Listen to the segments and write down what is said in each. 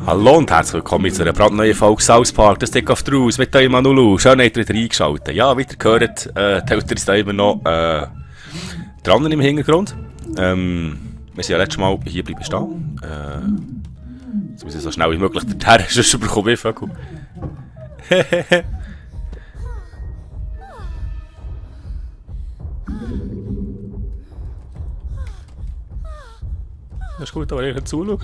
Hallo und herzlich willkommen zu einer brandneuen Folge South Park, das Stick of Truth mit eurem Manulu. Schön, habt ihr wieder eingeschaltet. Ja, wie ihr gehört, die Eltern ist da immer noch dran im Hintergrund. Wir sind ja letztes Mal hier bleiben stehen. Jetzt muss ich so schnell wie möglich dorthin, sonst bekomme ich Vögel. Das ist gut, aber ich kann zuschauen.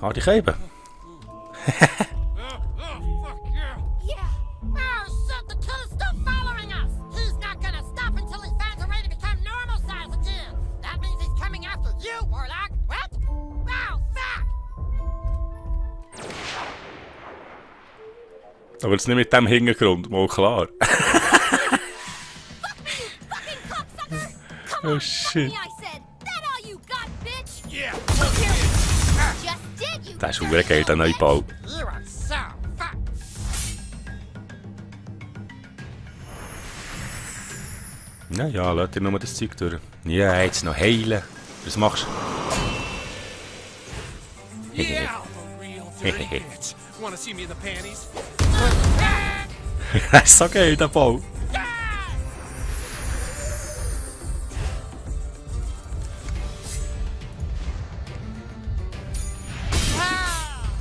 Hard die Geben. Aber jetzt nicht mit dem Hintergrund, mal klar. Oh shit. Das ist schon geil, der neue Ball. Ja, lass dir nur das Zeug durch. Ja, jetzt noch heilen. Was machst du? Das ist so geil, der Ball.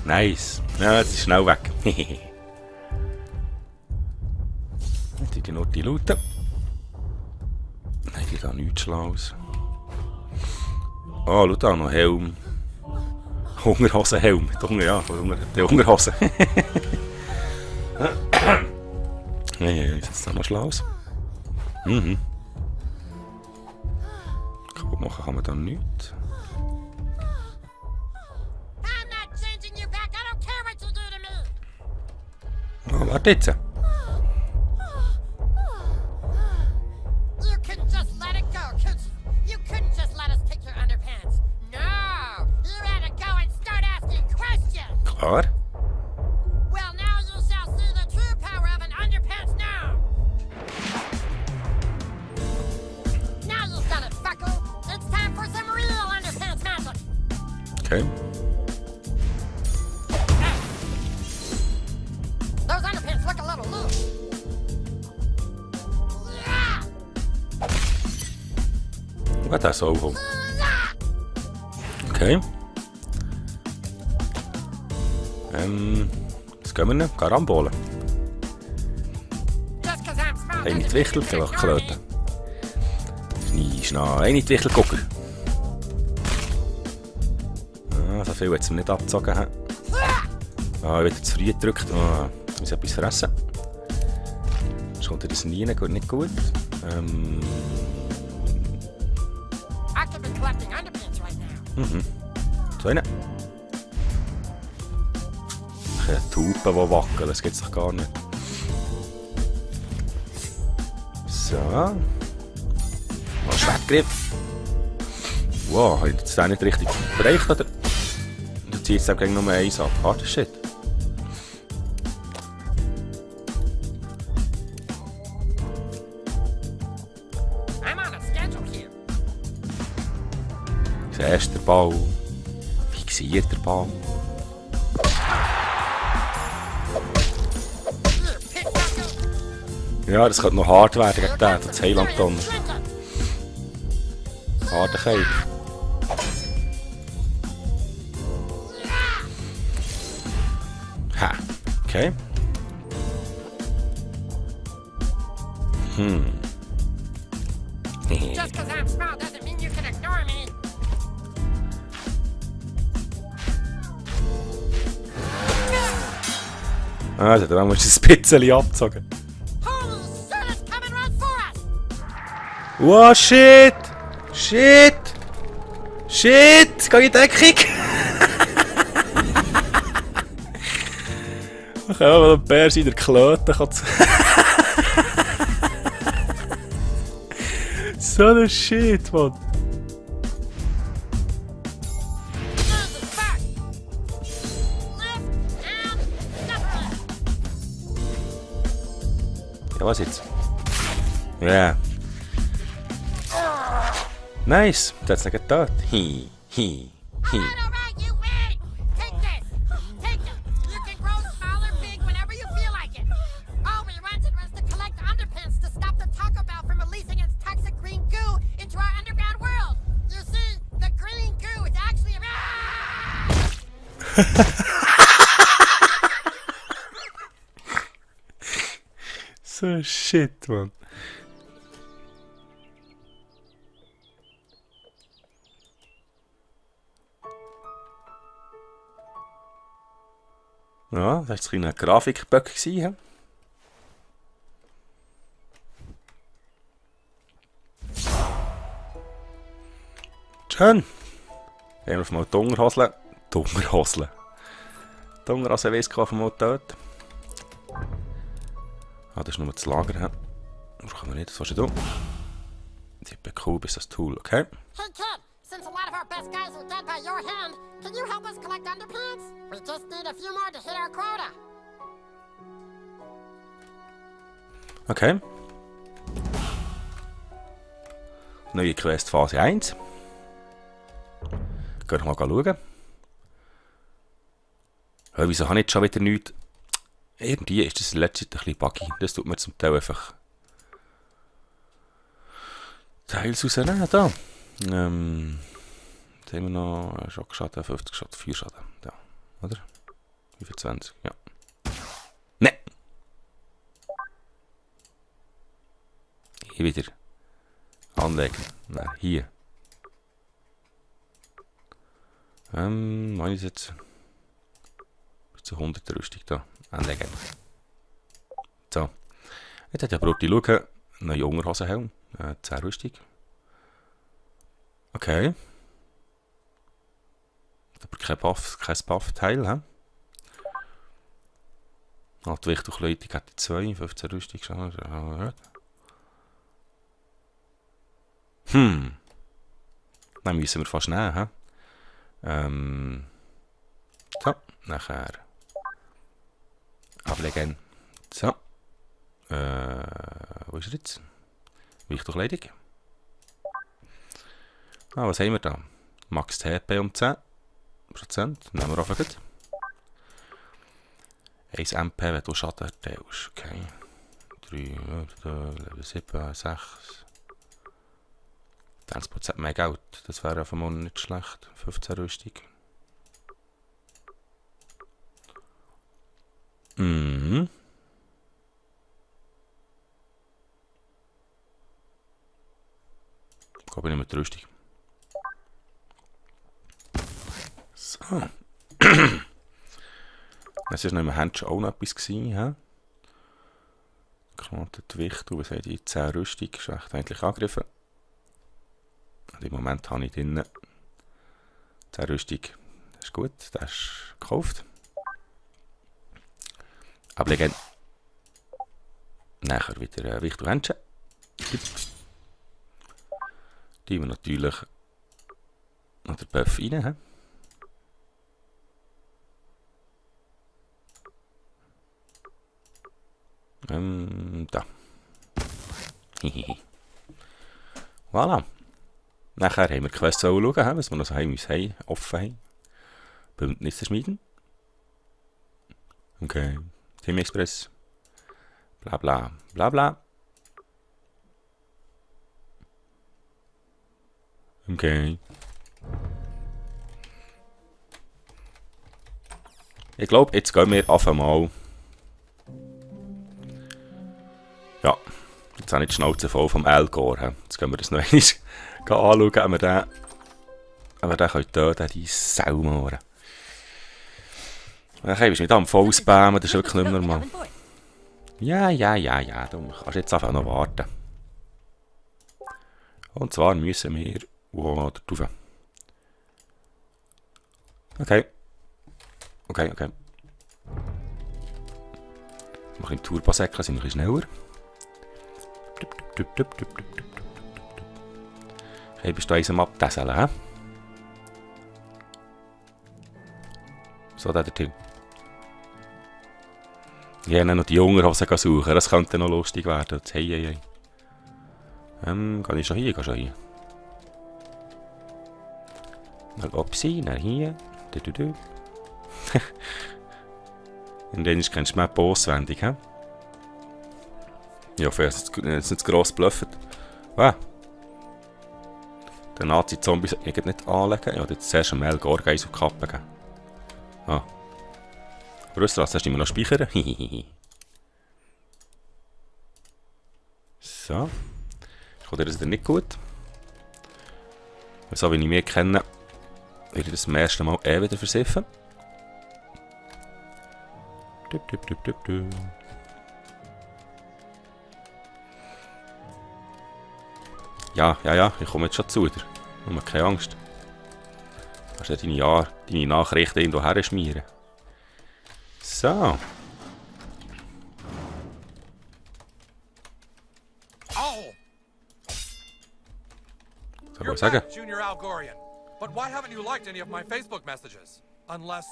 Nice. Ja, jetzt ist schnell weg. Ich gehe nur die Looten. Nein, ich da nichts Schlaues. Oh, schau da, noch Helm. Hungerhosenhelm. Ja, der Hungerhose. Nein, ist jetzt da noch Schlaues? Mhm. Kaputt machen kann man da nichts. Oh, warte jetzt. Klar. Okay. Wat daar zoveel? Okay. Was gehen wir noch? Karambolen. Eine Twichtel, vielleicht Klöten. Schnee, eine Twichtel gucken. Ah, so viel jetzt nicht abgezogen. Ah, wieder zu früh gedrückt. Ah, jetzt muss ich etwas fressen. Das kommt das nie nicht gut. So eine. Eine Tauben, die wackeln, das geht doch gar nicht. So. Mal Schwertgriff. Wow, habe ich jetzt den nicht richtig bereicht, oder? Du ziehst jetzt gegen Nummer 1 ab. Harter Shit. Siehst der Ball. Fixiert der Ball. Ja, das könnte noch hart werden gegen den, das Heiland-Donner. Harter Keil. Ha, okay. Just 'cause I'm small doesn't mean you can ignore me. Also, da musst du ein bisschen abzogen. Holy shit, it's coming right for us! Wow, shit! Shit! Shit! Geh in die Deckung! Ich kann mal ein Bär sein, der Klöten kann. So ein Shit, Mann! Ja, was jetzt? Ja. Yeah. Nice. Das hat es getan. Hi. Alright, you win! Take this! Take it! You can grow small or big whenever you feel like it. All we wanted was to collect underpants to stop the Taco Bell from releasing its toxic green goo into our underground world. You see, the green goo is actually a... So shit, man. Ja, das war ein Grafikbug. Schön. Haben wir auf mal die Unterhosen. Die Unterhosen weiss auf mal dort. Ah, das ist nur das Lager. He? Brauchen wir nicht, das hast du da. Tippe Q bis das Tool, okay? Hey kid, since a lot of our best guys are dead by your hand, can you help us collect underpants? We just need a few more to hit our quota. Okay. Neue Quest Phase 1. Gehen wir mal schauen. Ja, wieso habe ich jetzt schon wieder nichts? Irgendwie ist das in letzter Zeit ein bisschen buggy. Das tut mir zum Teil einfach Teils rausnehmen. Da. Jetzt haben wir noch Schockschaden, 50 Schaden, 4 Schaden. Ja, oder? 25, ja. Ne! Hier wieder. Anlegen. Nein, hier. Meine ich jetzt? Bis zu 100 Rüstung da. Anlegen. So. Jetzt hat der Brutti schauen. Neue Unterhosenhelm. 10 Rüstung. Okay. Aber kein Buff-Teil, hä? Ah, die Wichtigleitung hat 2, 15 Rüstung. Dann müssen wir fast nehmen, hä? So, nachher ablegen. So. Wo ist er jetzt? Wichtigleitung. Ah, was haben wir da? Max TP um 10%. Nehmen wir einfach gut. 1 MP, wenn du Schaden erteilst. Okay. 3, 7, 6. 20% mehr Geld. Das wäre auf einmal nicht schlecht. 15 Rüstung. Mhm. Ich glaube, ich nehme die Rüstung. So. Es war noch im Händchen auch noch etwas gewesen, Knoten, Gewicht, was haben die 10 Rüstung, ist echt eigentlich angegriffen. Und im Moment habe ich drin 10 Rüstung, das ist gut, das ist gekauft. Ablegen. Nachher wieder Gewicht und Händchen. Die wir natürlich noch den Buff rein haben. Da. Voilà. Nachher haben wir die Quest schauen, was wir noch so haben, offen haben. Bündnisse schmieden. Okay. Team Express. Bla bla. Bla bla. Okay. Ich glaube, jetzt gehen wir auf einmal. Ja, jetzt habe ich die Schnauze voll vom Al Gore. Jetzt gehen wir das noch einmal anschauen, ob wir den töten, die Saumohren. Okay, bist du nicht am voll spammen, das ist wirklich nicht normal. Ja, du kannst jetzt einfach noch warten. Und zwar müssen wir da drauf. Okay. Mach im Turbosäckchen, sind wir ein bisschen schneller. Okay, bist du eins am Abtesseln, hä? So, der Till. Ja, noch die Unterhosen suchen, das könnte noch lustig werden. Hey. Gehe ich schon hier, Mal Opsi, dann hier. Und dann kennst du die Map auswendig, hä? Ich hoffe, es ist nicht zu gross bluffet. Was? Der Nazi-Zombie sollte mich nicht anlegen. Ja, jetzt zuerst einmal Gorga auf die Kappe geben. Ah. Russland, hast du immer noch speichern? So. Ich dir das nicht gut. So wie ich mich kenne, werde ich das zum ersten Mal wieder versiffen. Ja, ich komme jetzt schon zu dir. Nur keine Angst. Du kannst ja deine Nachrichten irgendwo her schmieren. So. You're back, Junior Algorian. But why haven't you liked any of my Facebook messages? Unless...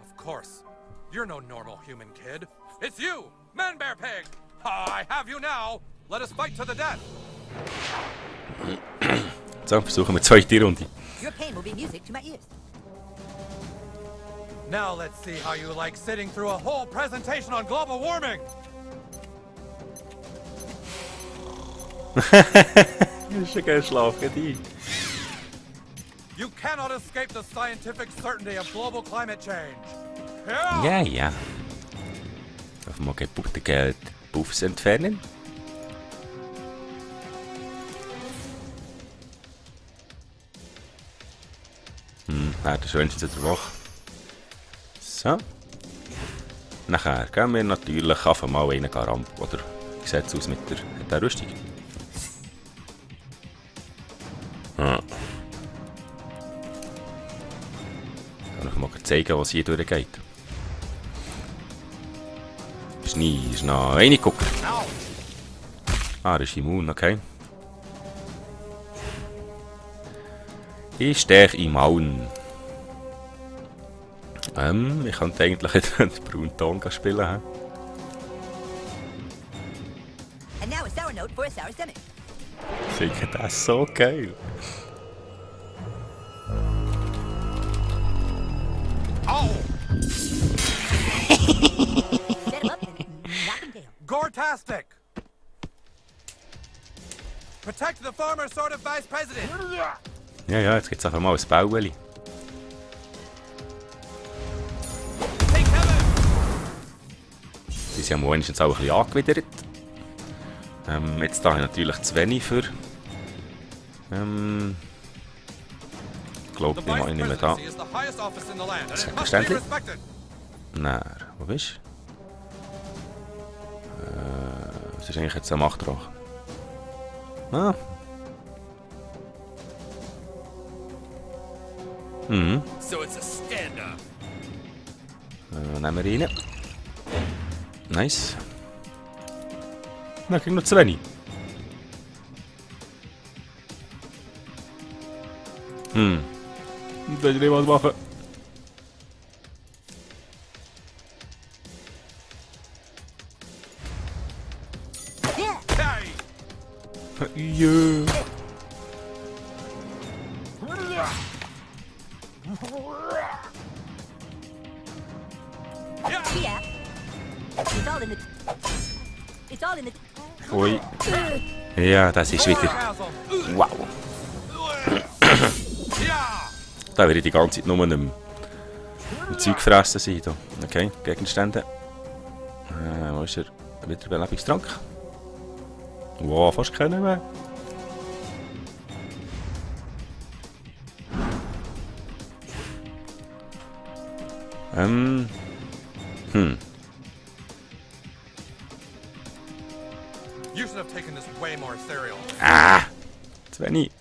Of course. You're no normal human kid. It's you, Man-Bear Pig! I have you now! Let us fight to the death! So, versuchen wir die zweite Runde. Your pain will be music to my ears. Now let's see how you like sitting through a whole presentation on global warming! Das ist ein geiler Schlafgedient. You cannot escape the scientific certainty of global climate change. Ja. Darf man gebuchte Geld Buffs entfernen? Das ist wenigstens wieder wach. So. Nachher gehen wir natürlich einfach mal einen Ramp. Oder wie sieht es aus mit der Rüstung? Kann ich mal zeigen, was hier durchgeht. Schnee ist noch reingeguckt. Er ist immun, okay. Ich stehe im Mauen. Ich könnte eigentlich den braunen Ton spielen. And now a sour note for a sour stomach. Ich finde das so geil. Set him up and knock him down. Gortastic! Protect the former sort of vice president! Ja, jetzt gibt es einfach mal ein Bauli. Hey Kevin! Sie sind ja wenigstens auch ein bisschen angewidert. Jetzt da habe ich natürlich zu wenig für. Ich glaube, The ich vice mache nicht mehr da. presidency is the highest office in the land, and it must be Selbstverständlich. respected. Nein, wo bist du? Was ist eigentlich jetzt ein Machtdrache? Ah. So it's a stand-up. Nehmen wir rein. Nice. Nein, ging noch zu wenig. Das will ich nicht was machen. Yeah. Hey! Ja. Yeah. It's all in the... It's all in the... Ui. Ja, das ist wieder. Orgasm. Wow. Ja! Da werde ich die ganze Zeit nur im Zeug fressen sein. Da. Okay, Gegenstände. Wo ist er? Wieder Belebungstrank. Wow, fast keinen mehr. You should have taken this way more serial. Zu wenig.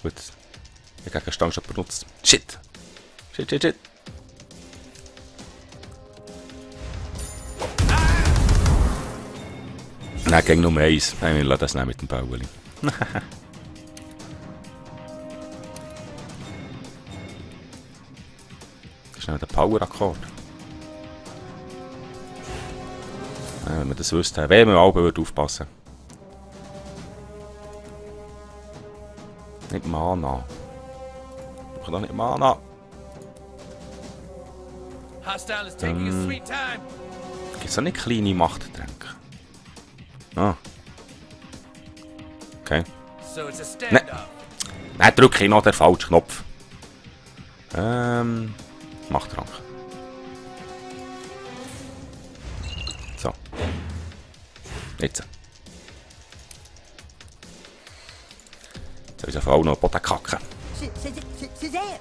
Gut. Ich habe keine Stange schon benutzt. Shit. Shit. Nein, ging nur eins. Nein, wir lassen das nicht mit dem Bauli. Schnell der Power-Akkord. wenn wir das wüssten. Wenn wir alle aufpassen. Nicht Mana. Ich kann doch nicht Mana. Hostile is taking his sweet time. Gibt es auch nicht kleine Machttränke? Ah. Okay. So it's a standoff. Nein, drücke ich noch den falschen Knopf. Machttrank. So. Jetzt. Jetzt soll ich auf alle noch Boden kacken. Suzanne!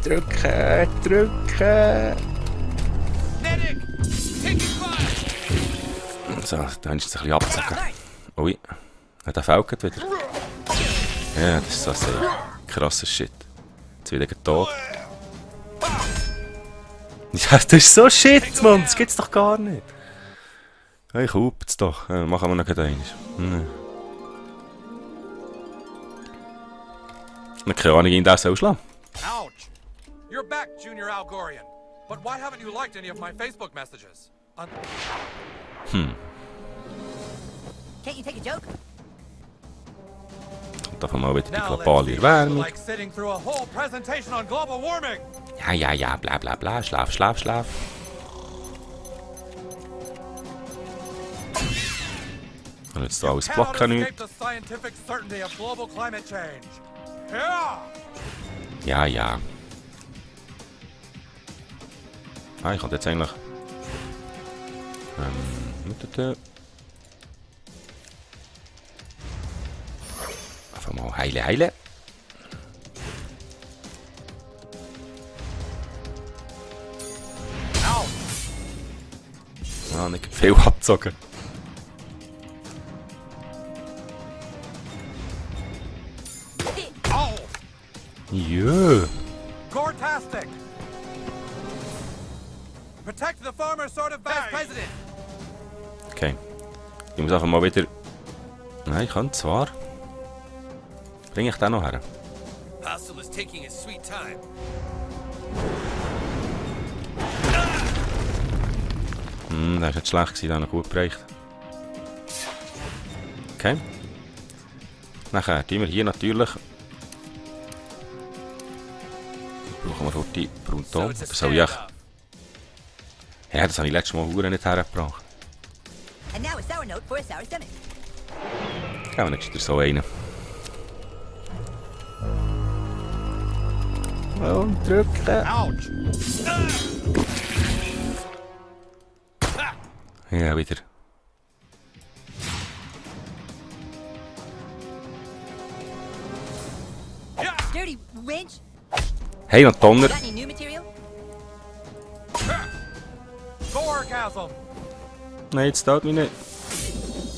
Drücken. Medic! Taking fire! So, dann ist es ein bisschen abgezogen. Ui. Ja, der fällt wieder. Ja, das ist so sehr krasser Shit. Jetzt wieder tot. Ja, das ist so Shit, Mann. Das gibt's doch gar nicht. Hey, ich hup's doch. Ja, machen wir noch gleich einmal. Keine Ahnung, ihn das ausschlagen. Ouch! You're back, Junior Algorian. But why haven't you liked any of my Facebook messages? Can't you take a joke? Und davon mal wieder die Now let's globale see. Erwärmung. Like sitting through a whole presentation on global warming. Ja, bla bla bla, schlaf. Und jetzt da alles Cannot blocken escape nicht. the scientific certainty of global climate change. Yeah! Ja. Ah, ich kann jetzt eigentlich... Einfach mal heilen. Ow! Ja, nicht viel abgezogen. Oh! Jö. Gortastic! Protect the former sort of vice president! Okay. Ich muss einfach mal wieder... Nein, ich kann zwar... Bring ich den noch her? Hostile is taking his sweet time. Der ist nicht schlecht gewesen, der hat noch gut gereicht. Okay. Nachher tun wir hier natürlich... Brauchen wir heute Brunton. Das soll ich... Ja, das habe ich letztes Mal Huren nicht hergebracht. And now a sour note for a sour stomach. Gehen wir nicht wieder so einen. Und drücken. Ouch! Ja, wieder. Dirty wench! Hey, noch Donner. Got any new material? Gorgasm! Nein, jetzt tut mich nicht.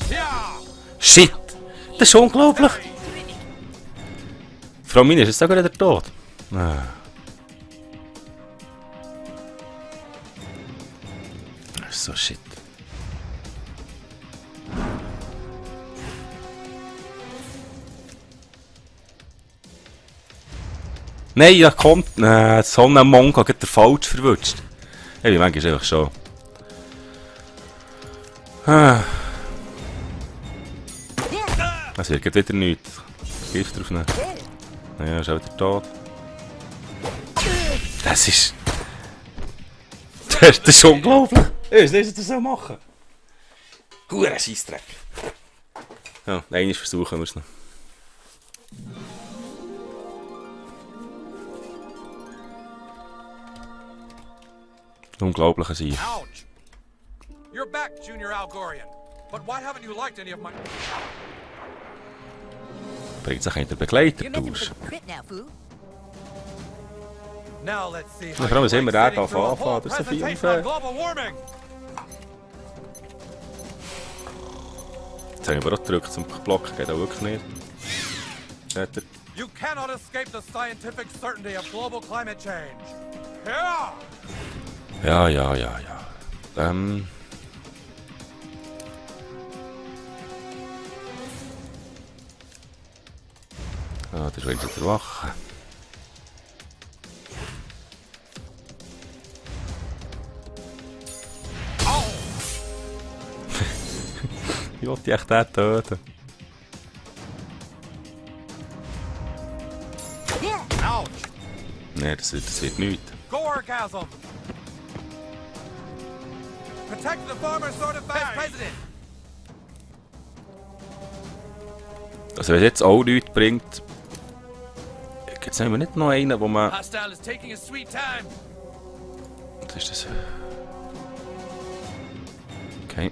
Yeah! Shit! Das ist unglaublich! Frau Mine, ist jetzt sogar wieder tot? Ah. Das ist so shit. Nein, da kommt... so ein Mongo hat der falsch verwünscht. Ja, wie manchmal ist einfach schon... Es wird gerade wieder nichts. Gift drauf nehmen. Ja, ist auch wieder tot. Das ist... Das ist unglaublich. Ist das, was du so machen? Huere Scheissdreck. Ja, einmal versuchen wir es noch. Unglaublicher Sieg. Ouch! You're back, Junior Algorian. But why haven't you liked any of my... Bringt sich ein der Begleiter You're messing durch. with the crit now, fool. Now let's see Ja, how vor allem you sehen wir like den sitting through a anfangen, whole das ist so viel presentation on unfair. global warming. Jetzt habe ich aber auch gedrückt zum Blocken, geht auch wirklich nicht. Hat er... You cannot escape the scientific certainty of global climate change. Yeah! Ja. Ja, das ist wenigstens der Wache. Wie wollte ich echt den töten? Ouch! Nein, das wird nichts. Gorgasm! Protect the farmer sort of President! Also wenn es jetzt auch nichts bringt... Gibt es nicht noch einen, wo man... Hostile is taking a sweet time! Was ist das? Okay.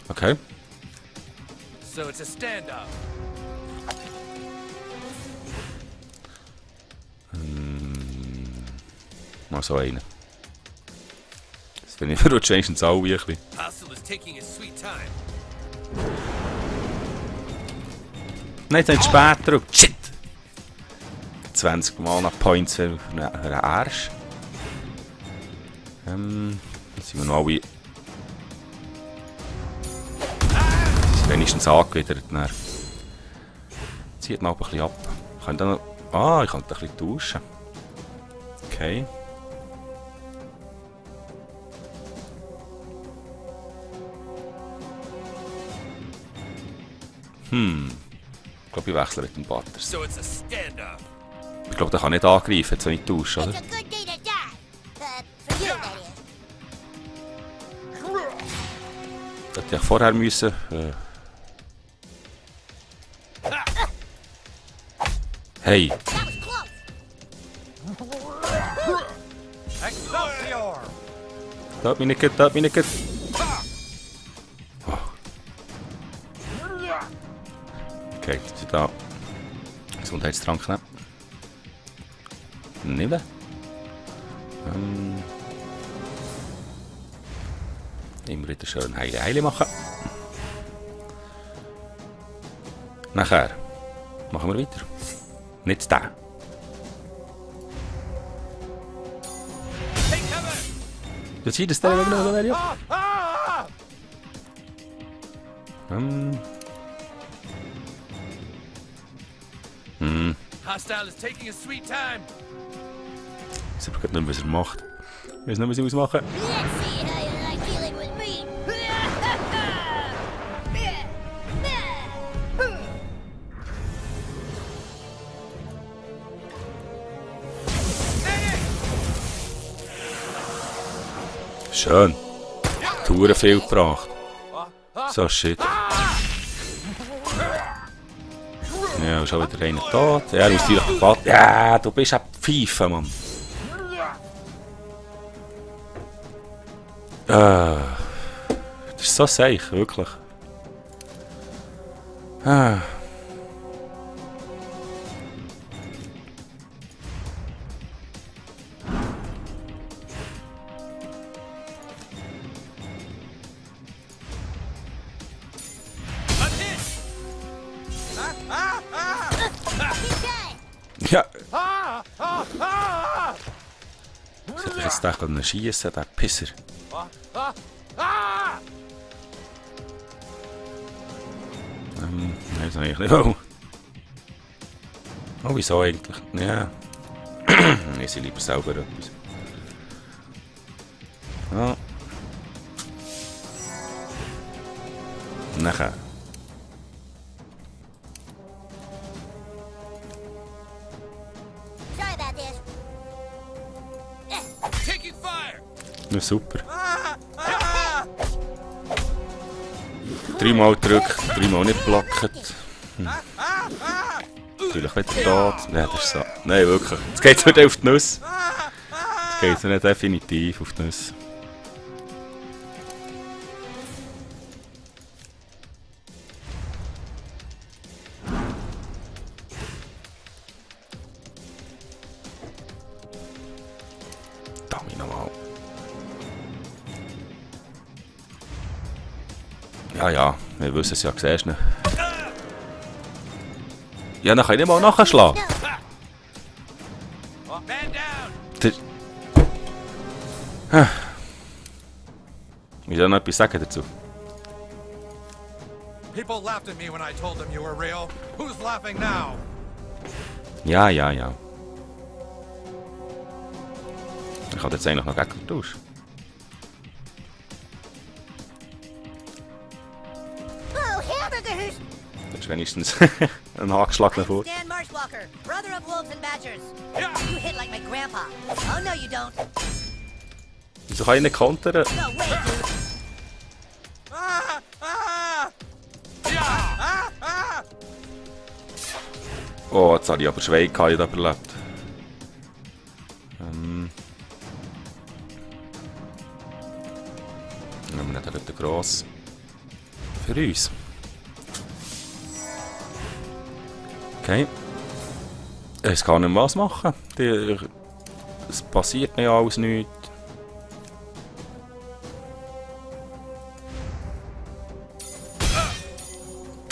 Okay. So it's a standoff. Mal so einen. Das finde ich für wenigstens alle ein bisschen. Hostile is taking a sweet time. Nein, jetzt sind spät gedrückt. Shit! 20 Mana Points für einen Arsch. Jetzt sind wir noch alle... Sie sind wenigstens angewidert. Dann. Zieht noch ein bisschen ab. Ich könnte noch... ich könnte ein bisschen tauschen. Okay. Ich glaube, ich wechsle mit dem Butters. So it's a standoff. Ich glaube, der kann nicht angreifen, jetzt wenn ich tausche, oder? It's a good day to die. For you, that is. Hätte ich vorher müssen... Hey! That was close. Excelsior! Tut mich nicht gut, tut mich nicht gut. Okay, jetzt sind da... Gesundheitstrank nehmen. Nehmen. Immer wieder schön Heile machen. Nachher machen wir weiter. Nicht da. Take cover! Jetzt sieht es der wegen der Video. Hostile is taking a sweet time. Ich weiß aber nicht, was er macht. Ich weiß nicht, was ich ausmachen. Let's see how you like dealing with me. Schön. Touren viel gebracht. So shit. Ja, schon wieder einer tot. Ja, du musst dich doch... Ja, du bist ein Pfeife, Mann. Das ist so seich, wirklich. Ja. Ich hätte jetzt gedacht, an schießen, der Pisser. Nein, das eigentlich nicht. Oh, wieso eigentlich? Ja. Ich sehe lieber selber etwas. Ja. Nachher. Sorry about this. Taking fire! Ja, super. Dreimal gedrückt, dreimal nicht blockt. Natürlich wieder tot. Ja, das ist so. Nein, wirklich. Jetzt geht es nicht auf die Nuss. Jetzt geht es nicht definitiv auf die Nuss. Damit nochmal. Ja, wir wissen es ja, siehst du nicht. Ja, dann kann ich nicht mal nachschlagen. Man down! Ich will noch etwas sagen dazu. People laughed at me when I told them you were real. Who's laughing now? Ja. Ich kann jetzt eigentlich noch Gegner tauschen. Oh, hamburgers! Das ist wenigstens ein angeschlagener Fuß. Stan Marshwalker, brother of wolves and badgers. Yeah. You hit like my grandpa. Oh, no, you don't. Wieso kann ich nicht kontern? No way, dude. Ah! Ah! Ja! Ah! Ah! Oh, jetzt habe ich aber Schweigkeit überlebt. Nehmen wir nicht den gross. Für uns. Okay. Ich kann nicht mehr was machen. Es passiert mir alles nichts.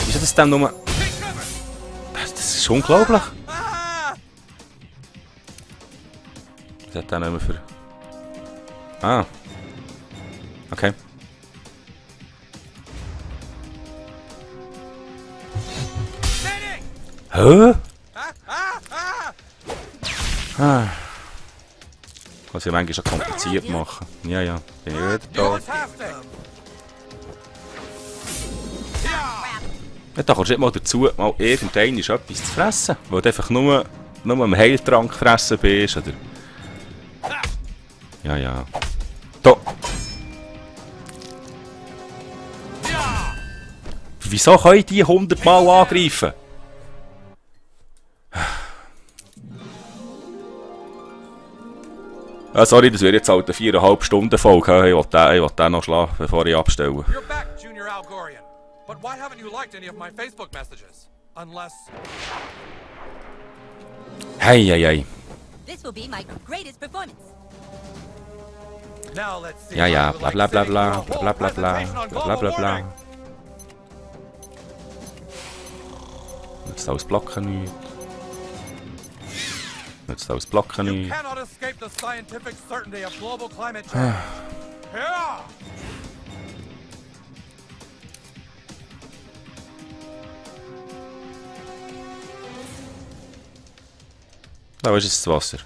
Ist das dann nur... Das ist unglaublich. Ah! Was hat der nicht mehr für... Ah. Okay. Medic! Hä? Ah! Ah! Ah! Ah. Kann es ja manchmal schon kompliziert machen. Ja, ja. Bin ich wieder da. Fantastic! Ja! Ja, da kommst du nicht mal dazu, mal irgendein ist etwas zu fressen. Weil du einfach nur am Heiltrank fressen bist, oder... Ja, ja. Da! Ja! Wieso können die 100 Mal angreifen? Ah, sorry, das wäre jetzt halt eine 4,5 Stunden Folge. Ich will den noch schlafen, bevor ich abstelle. You're back, Junior Algorian. But why haven't you liked any of my Facebook messages? Unless... Hey, hey, hey. This will be my greatest performance. Now let's see Ja, how ja, you bla like bla bla sitting bla, through a bla whole bla bla, presentation on bla global bla bla. warming. Jetzt alles blocken nicht. Jetzt alles blocken You nicht. cannot escape the scientific certainty of global climate change. Yeah! Da ist jetzt das Wasser.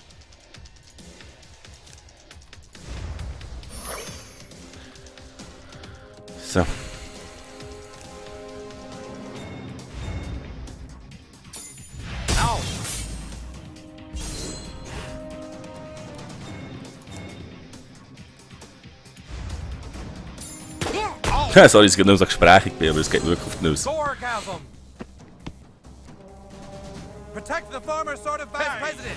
So. Ow! Yeah. Sorry, dass ich nur so gesprächig bin, aber es geht wirklich auf die Nuss. Orgasm! Protect the former sort of vice president!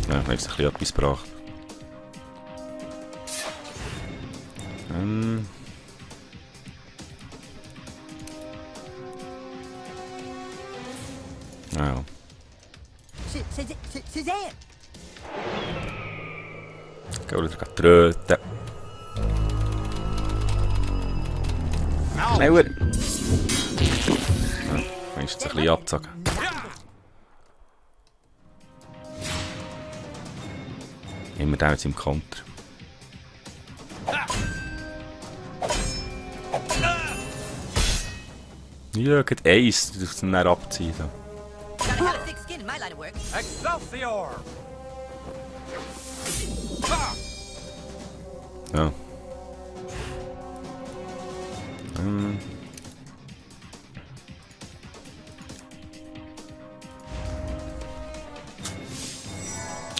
Ja, ich habe jetzt ein bisschen etwas gebracht. Ja. Suzanne! Gehen wir wieder tröten. Schneller! Ja, kannst jetzt ein bisschen abzogen. Immer der mit seinem Konter. Ja, geht eins, du darfst ihn dann abziehen. So. Gotta have a thick skin in my line of work. Excelsior! Ha! Ja.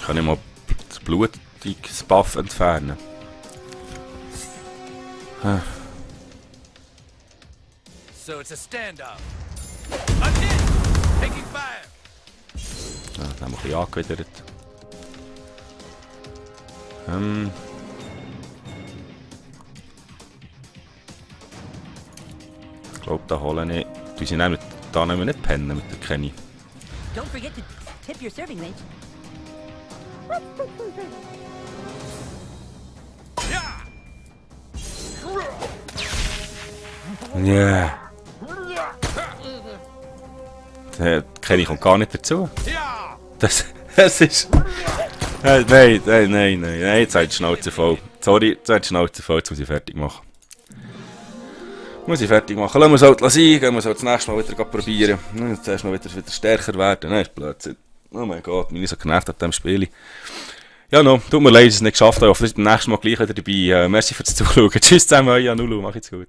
Kann ich mal das blutiges Buff entfernen? So it's a stand-up. Again! Taking fire! Ja, dann haben wir ein bisschen angewidert. Ich glaube, da holen ich... Du sie nehmen, da nehmen wir nicht pennen mit der Kenny. Don't forget to tip your serving range. Ja! Ja. Die Kenny kommt gar nicht dazu. Ja! Das ist... Nein, jetzt hat die Schnauze voll. Sorry, jetzt hat die Schnauze voll, jetzt muss ich fertig machen. Muss ich fertig machen. Lassen wir es halt sein, gehen wir es halt das nächste Mal wieder probieren. Zuerst mal wieder stärker werden. Nein, ist Blödsinn. Oh mein Gott, bin ich so genervt an diesem Spiel. Ja, no, tut mir leid, dass ich es nicht geschafft habe. Ich hoffe, beim nächsten Mal gleich wieder dabei. Merci fürs Zuschauen. Tschüss zusammen, euer Nulu, macht's gut.